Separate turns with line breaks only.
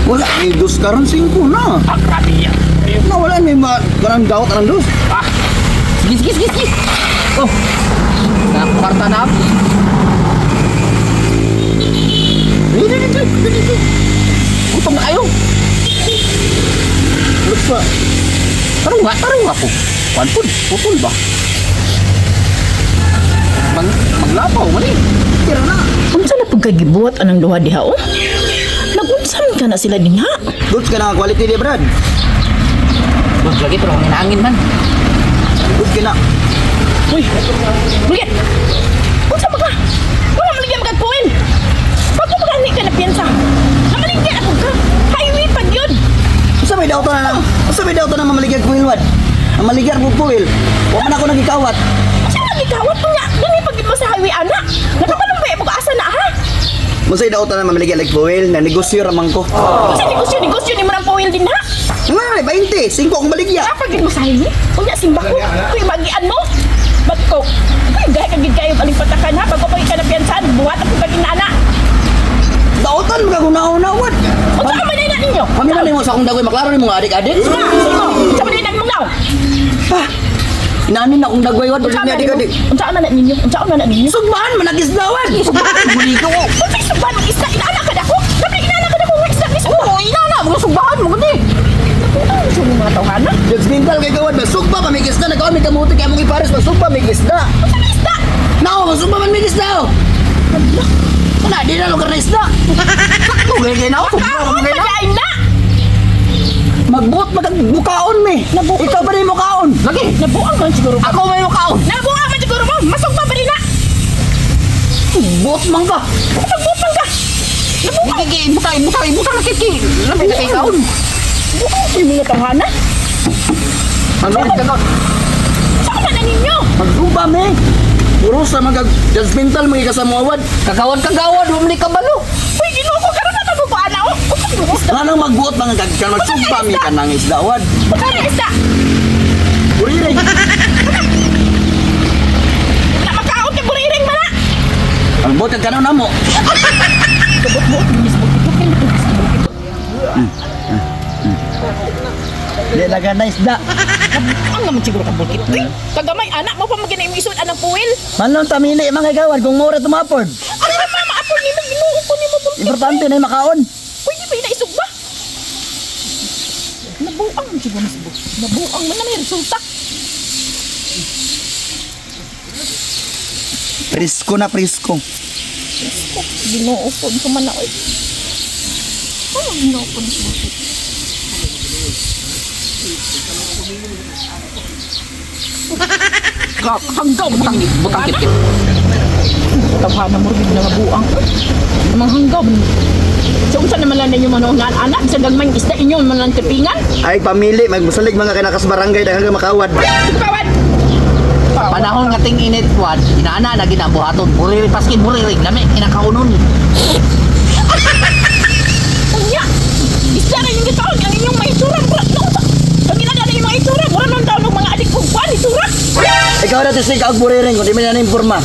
Wala, may dos karon, 5 na.
Ah, grabe yan.
Na wala may ma kanang dawat anang dos.
Ah. Sige, sige, sige, sige. Oh. Nakakarta na. Dili, dili, dili, dili, dili. Gutom na kayo.
Look pa.
Tarong nga po. Kwan po, putol ba? Maglapaw, mali.
Tira na.
Unsa na pud kay gibuhat anang duha diha oh? Nagunsa man ka na sila dinha?
Goods ka na ang quality di brad.
Bus lagi pero ang hangin man.
Goods ka na.
Uy, Bulgit! Unsa ba ka? Wala maligya magagpuin! Pag mo gani ka na piyansa, namaligya na pud ka. Highway pag yun!
Unsa may dawat na lang? Unsa may dawat na mamaligya puwil wad? Mamaligya mo puwil. Wa man ako nagikawat.
Unsa man gikawat mo nga? Dili pag mo sa highway ana. Nakapalumbay mo asa na ha?
Unsay dawat na mamaligya like puwil na negosyo ra man ko.
Unsa negosyo negosyo ni mo ng puwil din ha?
Nga, 20, 5 akong baligya.
Kapag mo sa highway, unya simba ko. Kuy magian mo. Bagko. Kuy gahi ka gid kayo aling patakan ha. Bago pa ka na piyansahan, buhat ako kag inana.
Daotan magaguna-una wad.
Unsa man na ninyo?
Kami man nimo sa akong dagoy maklaro nimo nga adik-adik.
Sima, simo. Unsa man na nimong naw?
Ah. Inanin akong dagoy wad,
Unsa
ni
man
adik-adik.
ninyo? Unsa man na ninyo? Unsa man na ninyo?
Sugbahan man nagisdawan. Muli ko.
Unsay sugbahan ng isda? Inaana ka dako? Dapat inaana ka dako nga isda ni sugba.
Oo, inana, mga sugbahan mo gani.
Ano sa mga tawhana?
Judgmental kay gawad, masugba pa may isda, nagkaon may kamuti kay among ipares, masugba may isda.
Unsa may isda?
Nao, masugba man may isda. Oh. Wala, di na lugar na isda.
Sakto gay kay na sugba
Kaon
mo gay na.
padayon na.
Magbuot magbukaon mi. Ikaw pa rin mo kaon.
Lagi.
Nabuang man siguro.
Ako may mukaon.
Nabuang man siguro mo. Masugba pa rin na.
Buot man ka.
Magbutang ka. Nabuang.
Gigi, ibutang, ibutang, ibutang na kiki. Lami na kay kaon.
Buang sa mga tawhana.
Ano?
Kanon.
Unsa man na ninyo?
Magsuba mi. Puro sa mga judgmental mga kasamuawad.
Kagawad kagawad, wa man ni kabalo.
Uy, Ginoo ko karon na tabo ana oh. Unsa man isda?
Anong magbuot mga kag magsugba mi kanang isda wad.
Unsa man isda?
Kuriring.
Na makaon kay buriring man na.
Ang buot kag kanon namo. Di laga na isda.
Ang naman siguro ka bulkit. Uy, kagamay anak mo pa magina imong isod anang puwil.
Manong tamili mga gawad kung mura tumapod.
Ano na mama apon nimo Ginoo ko nimo bulkit.
Importante na yung makaon.
Pwede ba yun isugba? Nabuang man siguro mas Nabuang man na may resulta.
Presko na presko.
Diyos ko, Ginoo ko ko man na oy. Oh, Ginoo ko ni bulkit.
Hanggaw butang butang kit.
Tawhana mo rin na mabuang. Mga hanggaw. Sa unsa naman lang ninyo manoon anak sa gagmay isda inyo man lang tipingan.
Ay pamili, magmusalig mga kinakas barangay dahil hanggang makawad.
Pawad.
Panahon nga ting init wad, inaana na gid ang buhaton. Buriri paskin buriri, lami kinakaunon.
Unya. Isda na inyong gitaon ang inyong mga itsura. Mura no unsa. Ang ina na inyong mga itsura. Mura nun taon og mga adik og kwan itsura.
Ikaw na tisig og buriring kung di man na imporma.